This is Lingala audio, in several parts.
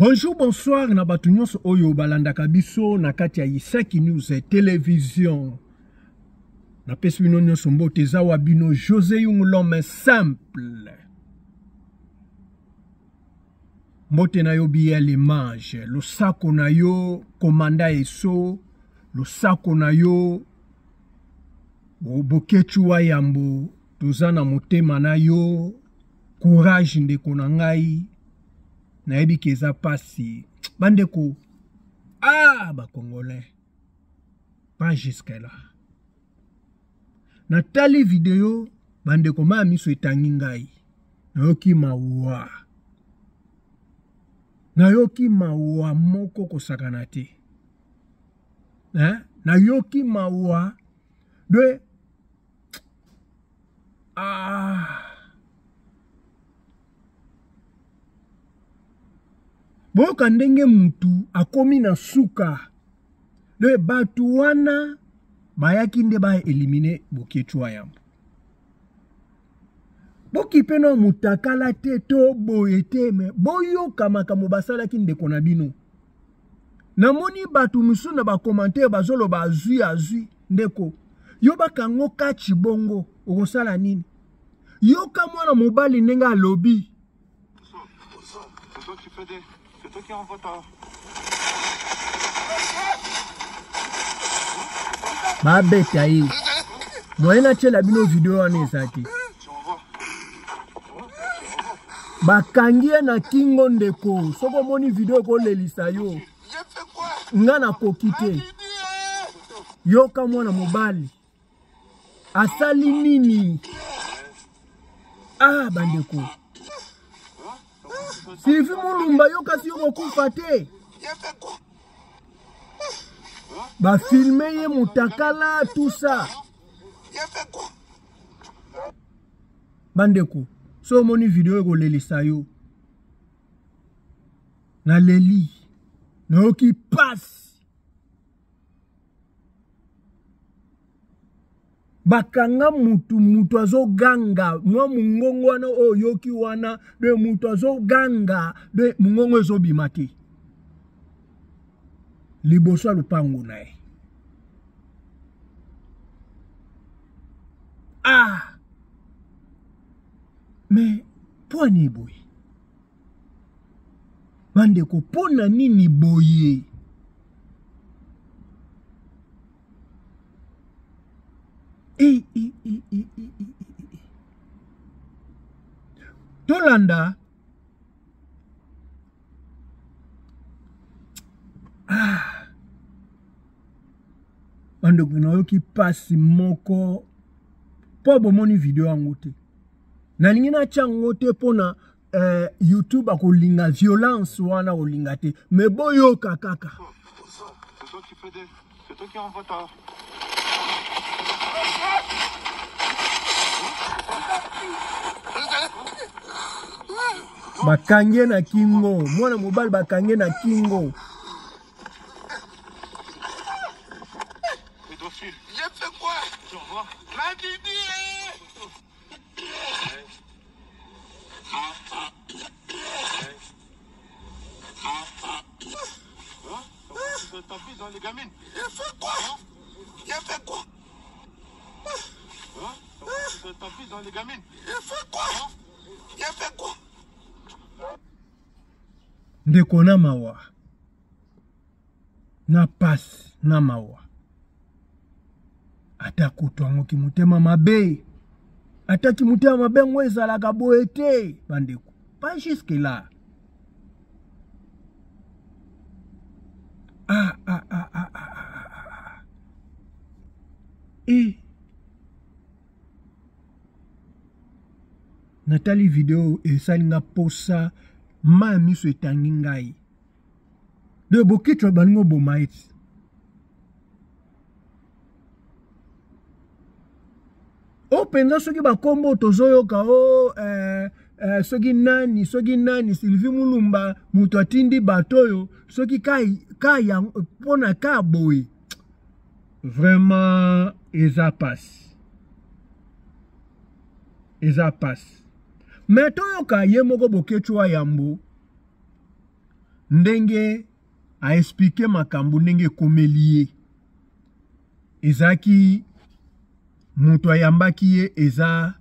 Bonjour, bonsoir na bato nyonso oyo balandaka biso na kati ya Isaki News Television. Napesi bino nyonso mbote, eza wa bino José Yung l'homme simple. Mbote na yo Biel Image, losako na yo Komanda Eso, losako na yo Boketshu wa Yambo, toza na motema na yo. Courage ndeko na ngai, nayebi ke eza pasi bandeko. Ah, ba Congolais, pas jusque là. Natali video bandeko, maya miso etangi ngai, nayoki mawa, nayoki mawa moko kosakana te, hein? Nayoki mawa de ah. Boyoka ndenge mutu akomi na suka de bato wana bayaki nde ba elimine Boketshu wa Yambo. Bokipe na mutakala te to boye te, me boyoka makambo basalaki ndeko na bino. Namoni bato mosusu na bakomantere bazoloba azwi azwi. Ndeko, yo bakango kachi bongo okosala nini? Yoka mwana mobali ndenge alobi. Babeta ye moyen natyela bino video wana eza te. Bakangi ye na kingo ndeko, soki omoni video ekolelisa yo. Nga nakoki te. Yoka mwana mobali asali nini? Ah, bandeko, Sylvie Mulumba, yo kasi yo kokufa te. Bafilme ye mutakala tout ça. Bandeko, so omoni video ekolelisa yo. Naleli, nayoki pasi. Bakanga mutu, mutu azoganga mwa mungongo wana oyo oyoki wana de mutu azoganga de mungongo ezobima te liboso ya lopango na ye. Ah, mais mpo nini boye bandeko, mpo na nini boye? E, e, e, e, e, e, e. Tolanda. Ah. Bandeko, nayoki pasi moko mpo bomoni video yango te. Nalingi natya yango te mpona YouTube akolinga violence wana olinga te, me boyoka kaka. Bakangi na kingo mwana mobali, bakangi na kingo. Ndeko, na mawa na pasi na mawa, ata kutu yango kimotema mabe, ata kimotema mabe yango ezalaka boye te bandeko, pas jusque là. Ah, ah, ah, ah, ah, ah, ah. E natali video esali nga posa mai ya miso etangi ngai. De Boketshu balingi oboma ye ti. O mpenza soki bakombo tozoyoka o soki nani, soki nani, Sylvie Mulumba moto atindi bato oyo, soki ka ya mpona ka boye, vraiment eza pasi, eza pasi. Me toyoka ye moko Boketshu wa Yambo. Ndenge a expliquer makambo ndenge ekomeli ye. Ezalaki moto ayambaki ye eza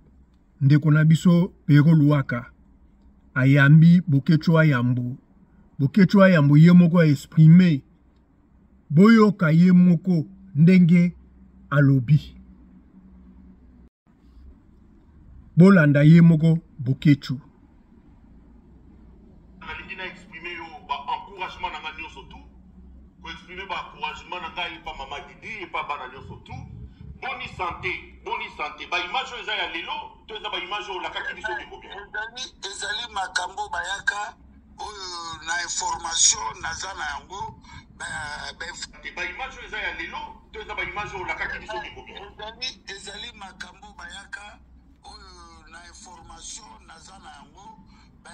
ndeko na biso Pero Luwaka ayambi Boketshu wa Yambo. Boketshu wa Yambo ye moko a exprimer, boyoka ye moko ndenge alobi. Bolanda ye moko Boketshu. Nalingi na exprimer yo ba encouragement na nga nyonso tout, ko exprimer ba encouragement na ngai epa mama Didi, epa bana nyonso tout. Boni santé, boni santé. Ba image oyo eza ya lelo to eza ba image oyo olakaki biso biko biko? Ezali, ezali makambo bayaka oyo na information naza na yango ba, ba, Ba image oyo eza ya lelo to eza ba image oyo olakaki biso biko biko? Ezali, ezali makambo bayaka oyo na information naza na yango ba,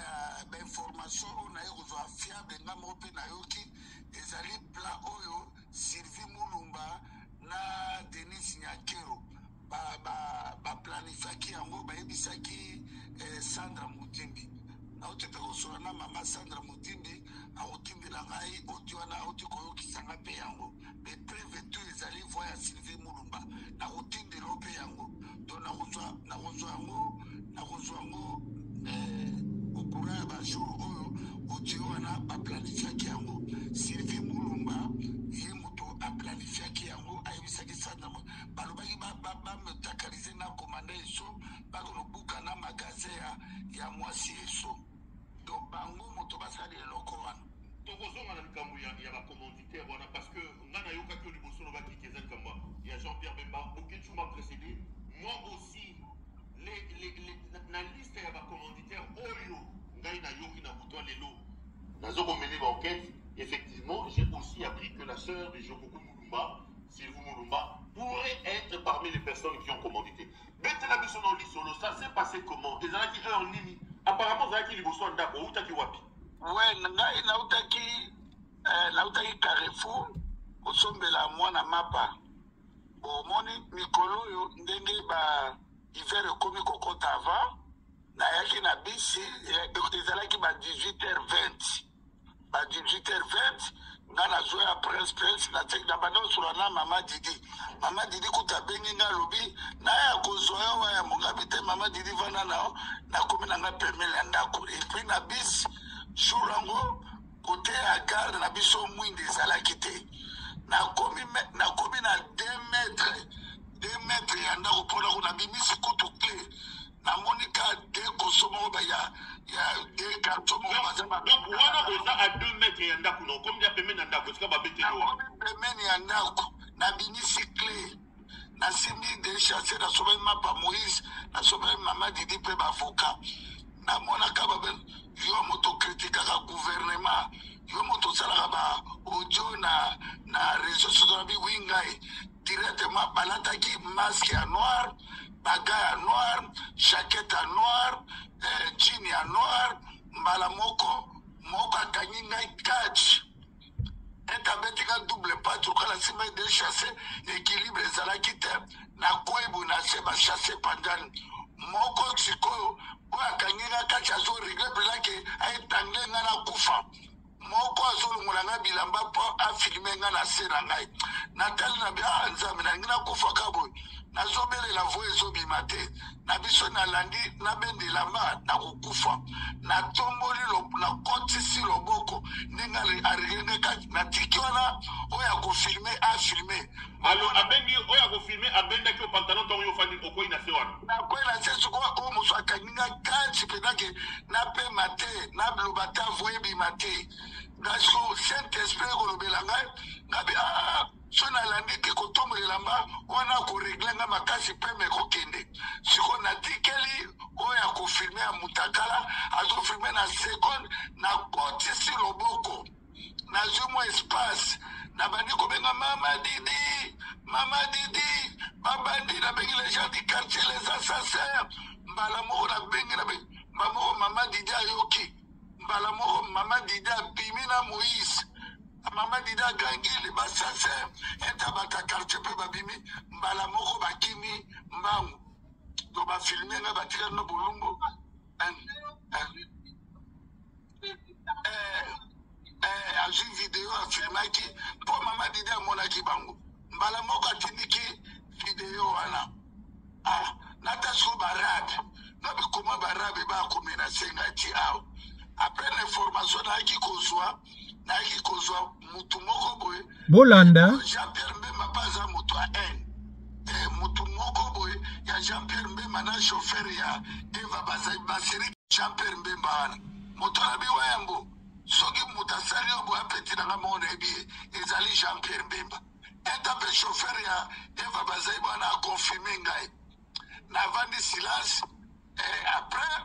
ba information oyo naye kozwa fiable nga moko mpe nayoki ezali plan oyo Sylvie Mulumba na Denis Nyakero baplanifiaki ba, ba yango bayebisaki eh, Sandra Mudimbi. Nauti mpe kosola na mama Sandra Mudimbi, akotindela ngai audio wana, auti koyokisa ngai mpe yango. Ba preuve tout ezali voix ya Sylvie Mulumba, nakotindela yo mpe yango. Donc nakozwa, nakozwa yango, nakozwa yango eh, au courant ya ba jour oyo audio wana baplanifiaki yango. Sylvie Mulumba ye moto aplanifiaki yango, ayebisaki Sandra, balobaki bamutakalize na komanda eso bakolobuka na magasin ya, ya mwasi eso. Donc bango moto basali eloko wana. Tokozonga na likambo ya, ya bacommanditaire wana parce que nga nayokaki yo liboso olobaki ke eza likambo ya Jean-Pierre Bemba. Boketshu m'a précédé, moi aussi les, les, les, na liste ya bacommanditaire oyo ngai nayoki na butu ya lelo nazo komene baenquête. Effectivement, j'ai aussi appris que la sœur de Jokoko Mulumba, Sylvie Mulumba, pourrait être parmi les personnes qui ont commandité. Betela biso na lisolo, ça s'est passé comment? Ezalaki heure nini? Apparemment ozalaki liboso ya ndako, outaki wapi? Ouais, ngai nautaki eh, nautaki Carrefour kosombela mwana mapa. Bomoni mikolo oyo ndenge ba hiver ekomi kokota avant, nayaki na bisi ezalaki ba 18h20, ba 18h20 nga nazwa ya Prince Prince nateki na banda kosolola na mama Didi. Mama Didi kuta abengi nga, alobi naya kozwa yo waya mongabi te. Mama Didi vanda na yo, nakomi na nga pembeni ya ndako. Et puis na bis jour yango kote ya garde na biso mwinda ezalaki te. Nakomi, nakomi na 2 mètres, 2 mètres ya ndako mpona ko nabimisi kutu clé, namoni ka de koso moko ba ya ya de carton moko baza ba. Donc wana oza à 2 mètres ya ndako na okomi ya pembeni ya ndako esika babeteli yo? Nakomi pembeni ya ndako, nabimisi clé, nasimbi de chasse, nasombaki mapa Moïse, nasombaki mama Didi mpe bavoka. Namonaka babe yo moto kritikaka gouvernement, yo moto osalaka ba audio na, na réseau sociaux na biwi ngai directement. Balataki masque ya noir, baga ya noir, jaquette ya noir, eh, jean ya noir. Mbala moko moko akangi ngai catch ete abeti nga double patte lokola nsima de chasse, équilibre ezalaki te, nakwei boye na se, bachasse panjani moko. Sikoyo oyo akangi nga kati azoregle mpenza ke aetangle nga nakufa. Moko azolongola nga bilamba mpo afilme nga na se na ngai. Natali na bi ah, Nzambe, nalingi nakufa ka boye, nazobelela vo ezobima te na biso. Nalandi nabenda elamba, nakokufa. Natomboli, nakotisi loboko ndenge aregle ngai kati, natiki wana oyo akofilme afilme. Alo abendi oyo akofilme abendaki yo pantalon ntango yo ofandi okwei na se wana? Nakwei na se. Sikoyo oyo mosu akangi nga kati mpenza ke napema te, naloba te, avo ebima te. Nga sikoyo Saint Esprit ekolobela ngai, ngabi ah, so nalandi te kotombola elamba wana akoregle nga makasi, peme ekokende. Sikoyo natikeli oyo akofilme ya mutakala azofilme na seconde, nakotisi loboko, nazwi mwa espace, nabandi kobenga mama Didi, mama Didi, babandi nabengi les gens du quartier, les assassins. Mbala moko nabengi, nabengi mbala moko mama Didi ayoki, mbala moko mama Didi abimi na Moïse. Mama Didi agangi basassin ete bato ya quartier mpe babimi mbala moko, bakimi mbangu. To bafilme nga, batikali na bolumbu. babimaki mpo mama Didi amonaki bango mbala moko atindiki video wana. Ah, nata sikoyo barabe na bikoma barabe bakomenase ngai ti awa. Après l'information nayaki kozwa, nayaki kozwa mutu moko boye bolanda Jean Pierre Mbemba mpe aza moto ya haine. Eh, mutu moko boye ya Jean Pierre Mbemba na chauffeur ya Eva Basiri Jean Pierre Mbemba wana moto wana biwa yambo soki moto asali yo boye apeti na nga moko nayebi ye ezali Jean Pierre Mbemba eta mpe chauffeur ya Eva Bazai wana akonfirme ngai navandi silence. Eh, après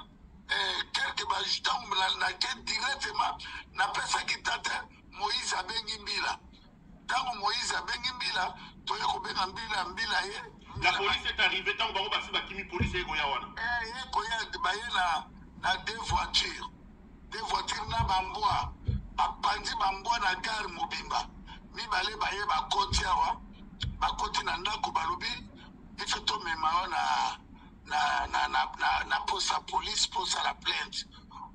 eh, quelque bantango nake directement napesaki tata Moïse abengi mbila. Ntango Moïse abengi mbila, toye kobenga mbila, mbila ye. La police est arrivée ntango bango basi bakimi, police ye koya wana. Eh, ye koya baye na na deux voitures. Deux voitures na bambwa. Bapanzi bambwa na gare mobimba. Mibale baye bakoti awa. Bakoti na ndako balobi biso tomema yo na na na na na, na posa police posa la plainte.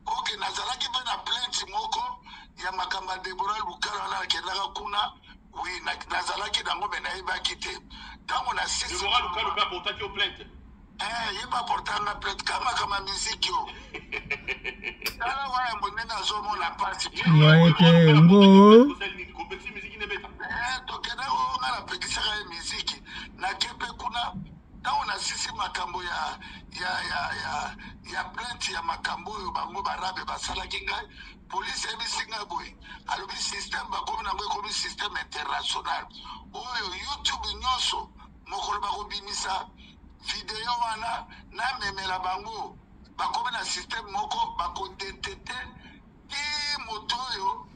Ok, nazalaki mpe na plainte moko ya makambo ya Deborah Lukala wana akendaka kuna. Oui, nazalaki nango me nayebaki te ntango na sisi Deborah Lukala mpe aportaki yo plainte? Eh, ye mpe aportaka plainte ka makambo ya miziki yo. Tala wana yango ndenge azomona mpasi. Mwaye te ngo. Eh, tokende oyo nga napekisaka ye miziki nake mpe kuna ntango nasisi makambo ya ya ya ya ya plainte ya makambo oyo bango barabe basalaki ngai. Polisi ayebisi ngai boye, alobi système bakomi nango ekomi système international oyo YouTube nyonso mokolo bakobimisa video wana namemela bango, bakomi na système moko bakodetete ti moto oyo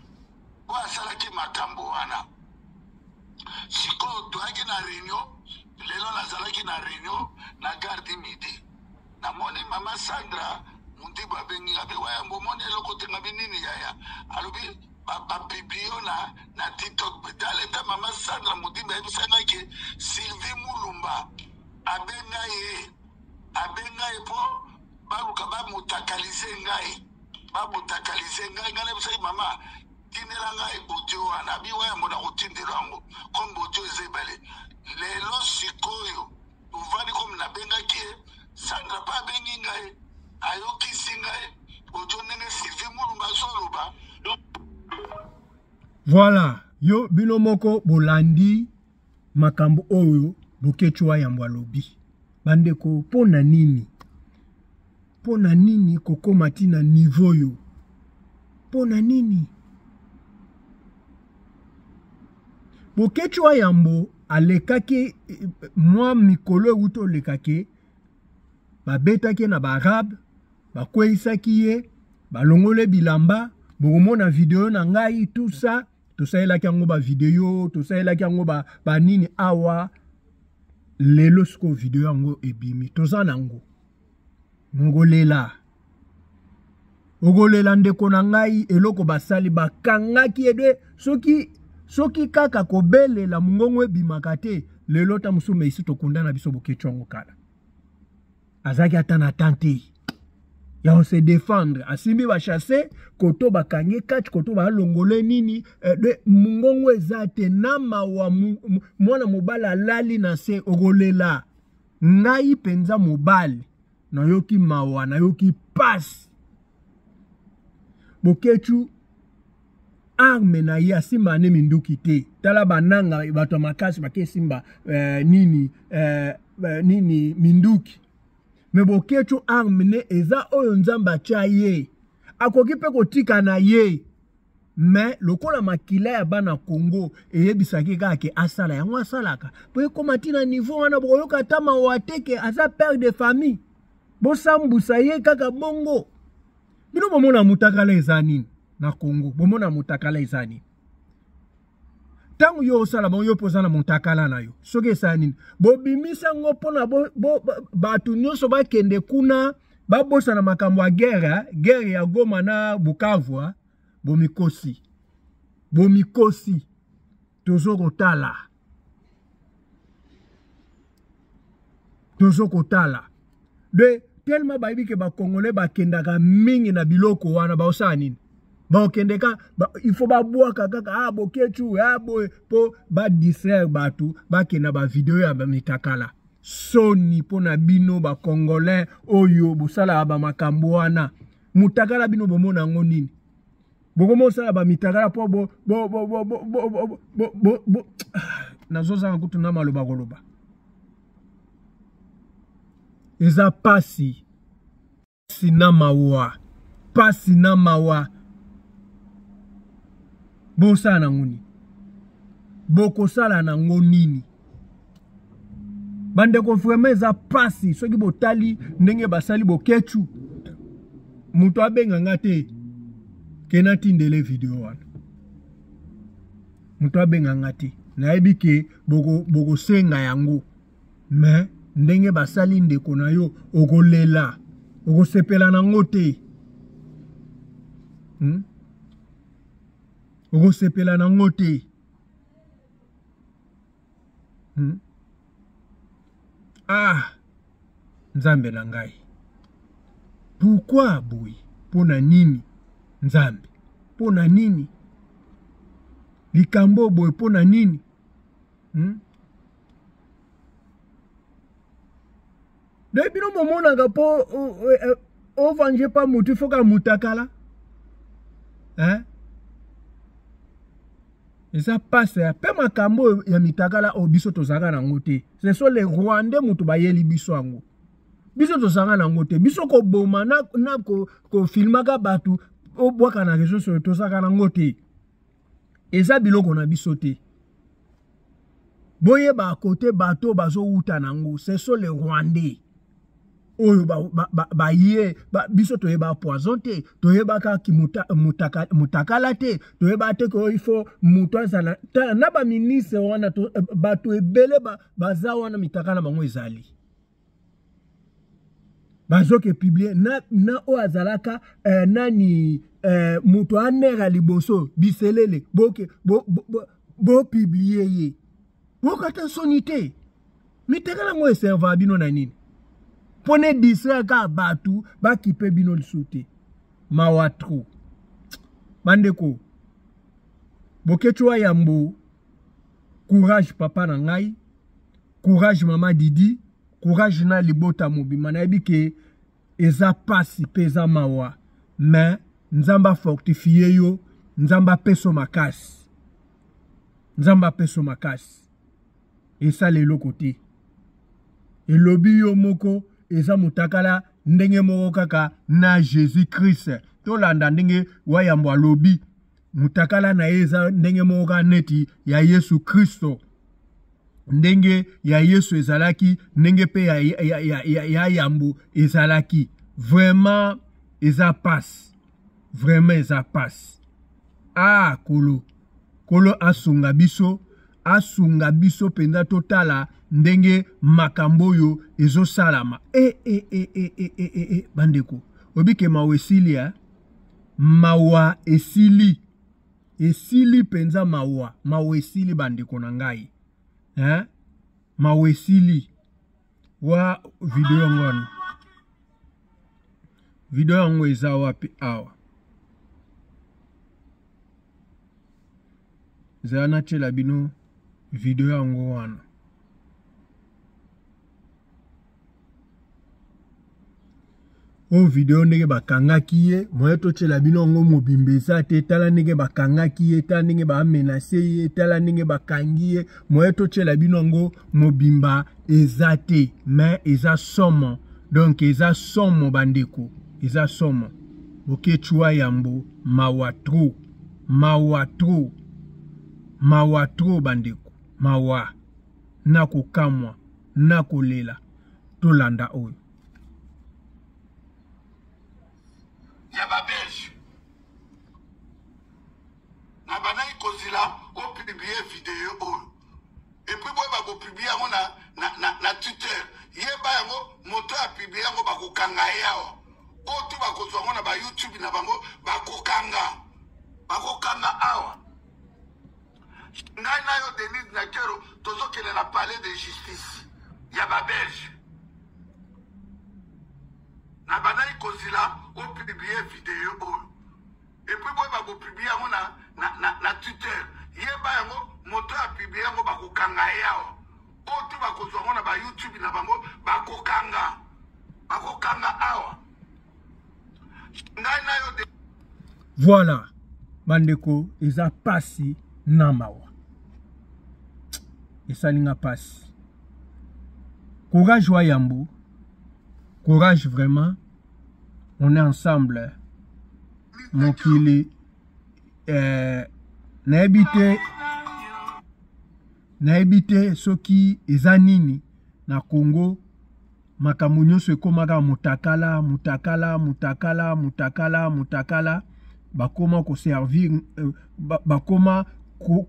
oyo asalaki makambo wana. Sikoyo toyaki na réunion lelo, nazalaki na réunion na gare du midi, namoni mama Sandra Mundibu abengi nga, wayambo omoni eloko te ngabi nini yaya, alobi bapublio na na TikTok. Tala eta mama Sandra Mundibu ayebisa ngai ke Sylvie Mulumba abenga ye, abenga ye mpo baluka bamotakalize ngai, bamotakalize ngai. Ngai nayebisaki mama tindela ngai audio wana, abi wayambo na kotindela yango comme audio eza ebale. Lelo sikoyo tovandi comme nabengaki ye Sandra mpe abengi ngai ayokisi ngai audio ndenge Sylvie Mulumba azoloba. Voilà, yo bino moko bolandi makambo oyo Boketshu wa Yambo alobi. Bandeko, mpo na nini? Mpo na nini kokoma ti na niveau yo? Mpo na nini? Boketshu wa Yambo alekaki mwa mikolo euti olekaki, babetaki na baarabe, bakweyisaki ye, balongole bilamba, bokomona video na ngai tout ça, tosalelaki yango ba video, tosalelaki yango ba, ba nini awa. Lelo sikoyo video yango ebimi, toza nango. Ngolela okolela ndeko na ngai, eloko basali bakangaki ye de soki soki kaka kobelela mongongo ebimaka te. Lelo ta mosusu meisi tokunda na biso Boketshu yango kala, azalaki ata na temps te ya on se défendre, asimbi bachasse koto bakangi kati koto balongole nini de mongongo eza te na mawa. Mwana mobali alali na se, okolela. Ngai mpenza mobali nayoki mawa, nayoki pasi. Boketshu arme na ye asimba ne minduki te. Tala bananga bato ya makasi bake simba nini nini minduki, me Boketshu arme ne eza oyo Nzambe atya ye, akoki mpe kotika na ye, me lokola makila ya bana Congo eyebisaki kaka ke asala yango, asalaka po ekoma ti na niveau wana. Bokoyoka ata mawa te ke aza père de famille, bosambusa ye kaka bongo. Bino bomona mutakala eza nini na Congo? Bomona mutakala eza nini? Ntango yo osala bongo, yo mpo oza na mutakala na yo, soki esala nini, bobimisa yango mpona bato nyonso bakende kuna babosana makambo ya guerre, guerre ya Goma na Bukavu. Bomikosi, bomikosi, tozo kotala, tozo kotala de tellement bayebi ke bakongolais bakendaka mingi na biloko wana, baosala nini? Bakokende ka ba, il faut babwaka kaka ah Boketshu ah boye mpo badistraire bato bakenda bavideo ya mitakala. Soni mpo na bino bacongolais oyo bosalaka bamakambo wana. Mutakala bino bomona yango nini? Bokomosala bamitakala mpo bo, bo, bo, bo, bo, bo, bo, bo, bo, bo. Nazozanga kutu na maloba koloba. Eza pasi. Pasi na mawa. Pasi na mawa. Bosala nango nini? Bokosala nango nini? Bandeko, vraiment eza pasi soki botali ndenge basali Boketshu. Moto abenga nga te ke natindele video wana. Moto abenga nga te. Nayebi ke bokosenga boko yango. Mais ndenge basali ndeko na yo okolela, okosepela nango te. Okosepela nango te. Ah, Nzambe na ngai. Pourquoi boye? Pona nini Nzambe? Pona nini? Likambo boye pona nini? Donc bino bomonaka po ovange pa mutu il faut ka mutakala. Hein? Eza pasi ya pe makambo ya mitakala oyo biso tozalaka nango te. Ce sont les Rwandais mutu bayeli biso yango. Biso tozalaka nango te. Biso koboma na, na ko, kofilmaka bato obwaka na réseau sociaux tozalaka nango te. Eza biloko na biso te. Boyeba kote bato bazowuta nango, ce sont les Rwandais. Oyo ba ye, ba, biso toyeba poison te, toyebaka ki mutakala te, toyeba te ko il faut moto azala tala na ba ministre wana to, bato ebele baza wana mitakala bango ezali. Bazoke publier na, na oyo azalaka nani moto anera liboso biselele boke bo, bo, bo, bo publier ye. Bokata soni te. Mitakala yango eserva bino na nini? Pone distraire ka batu bakipe bino lisusu te. Mawa trop. Bandeko, Boketshu wa Yambo, courage papa na ngai, courage mama Didi, courage na libota mobima. Nayebi ke eza pasi pe eza mawa, mais Nzambe a fortifier yo, Nzambe apeso makasi. Nzambe apeso makasi. Esala eloko te. Elobi yo moko eza mutakala ndenge moko kaka na Jésus Christ. Tolanda ndenge Wayambo alobi mutakala na ye eza ndenge moko kaka neti ya Yesu Kristo. Ndenge ya Yesu ezalaki, ndenge pe ya Yambo ezalaki. Vraiment eza passe. Vraiment eza passe. Ah kolo. Kolo asunga biso, asunga biso penza totala ndenge makambo oyo ezosalama. E, e, e, e, e, e, e, e, bandeko. Obike mawa esili, eh? Mawa esili. Esili penza mawa. Mawa esili bandeko na ngai. Hein? Mawa esili. Wa video yango wana. Video yango eza wapi awa? Zala natiela bino video yango wana. Oyo video ndenge bakangaki ye, moye totiela bino yango mobimba eza te. Tala ndenge bakangaki ye, tala ndenge ba menace ye, tala ndenge bakangi ye, moye totiela bino yango mobimba eza te. Mais eza somo, donc eza somo bandeko, eza somo. Boketshu wa Yambo, mawa trop, mawa trop, mawa trop bandeko, mawa na kokamwa na kolela. Tolanda oyo ya ba Belge na bandaki kozila opublie video oyo et puis boyeba kopublie yango na Twitter. Yeba yango moto ya publie yango bakokanga ye awa. Oyo tu bakozwa yango na ba YouTube na bango bakokanga, bakokanga awa. Ngai na yo Denise Nyakero tozokende na palais de justice ya ba Belge. Na bandaki kozila opublie video oyo et puis boyeba. Bapublie yango na, na, na, na Twitter. Yeba yango, moto ya publie yango bakokanga ye awa. Oyo tu bakozwa yango na ba YouTube na bango bakokanga. Bakokanga awa. Ngai na yo de... Voilà, bandeko, eza pasi na mawa. Esali nga pasi. Courage wa yambo. Courage vraiment. On est ensemble. Mokili eh, nayebi te nayebi te soki eza nini na Congo makambo nyonso ekomaka mutakala mutakala mutakala mutakala mutakala bakoma koservir euh, bakoma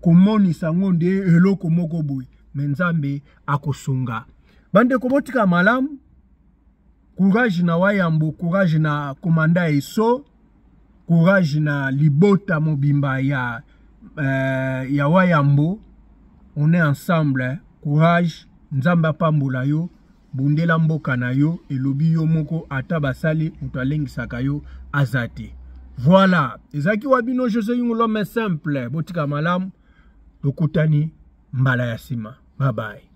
komonisa yango nde eloko moko boye me nzambe akosunga bandeko botika malamu courage na wayambo courage na komanda eso courage na libota mobimba ya, euh, ya wayambo on est ensemble courage nzambe apambola yo bundela mboka na yo elobi yo moko ata basali moto alengisaka yo aza te voilà ezalaki wa bino jose yungu l'homme simple botika malamu tokutani mbala ya nsima bye bye.